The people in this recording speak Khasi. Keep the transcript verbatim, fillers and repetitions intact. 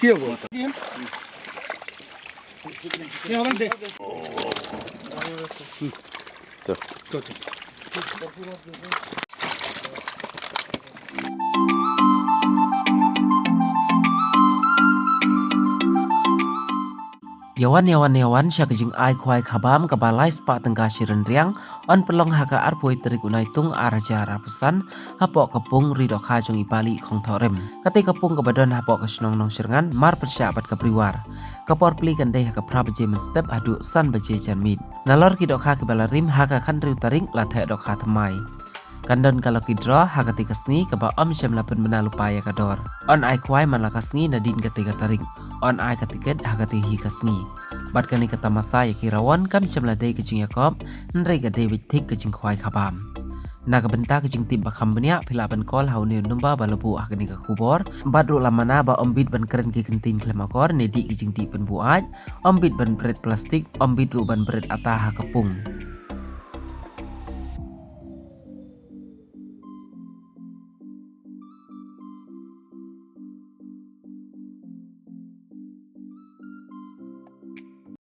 Kio bo. Yawan yawan yawan sha ka jingai khwai khabam kaba lai spah tyngka shi rynriang, yn pynlong ha ka arphew tarik u Naitung ar hajar arphew san, hapoh ka pung Ri Dohkha jong i Bali Khongthorim. Kata ka pung kaba don hapoh ka shnong Nongshyrngan, mar pyrshah bad ka Briwar. Ka por plie kan dei ha ka phra baje mynstep haduh san baje janmiet. Nalor ki dohkha kiba la rim ha ka khathynriew tarik la theh dohkha thymmai. Kan don ka lucky draw ha kata ka sngi kaba ym shym la pynbna lypa ïa ka dor. Yn ai khwai man la ka sngi nadien kata ka tarik. Yn ai ka tiket ha kata hi ka sngi. Bad kane ka tamasa ïa ki rawon kam shym la dei ka jingïakop, hynrei ka dei beit thik ka jingkhwai khabam. Na ka bynta ka jingtip ba kham bniah phi lah ban call ha une u number ba la buh ha kane ka khubor. Bad ruh la mana ba ym bit ban kren ki kyntien khlem akor ne dih ki jingdih pynbuaid, ym bit ban bret plastik, ym bit ruh ban bret ata ha ka pung.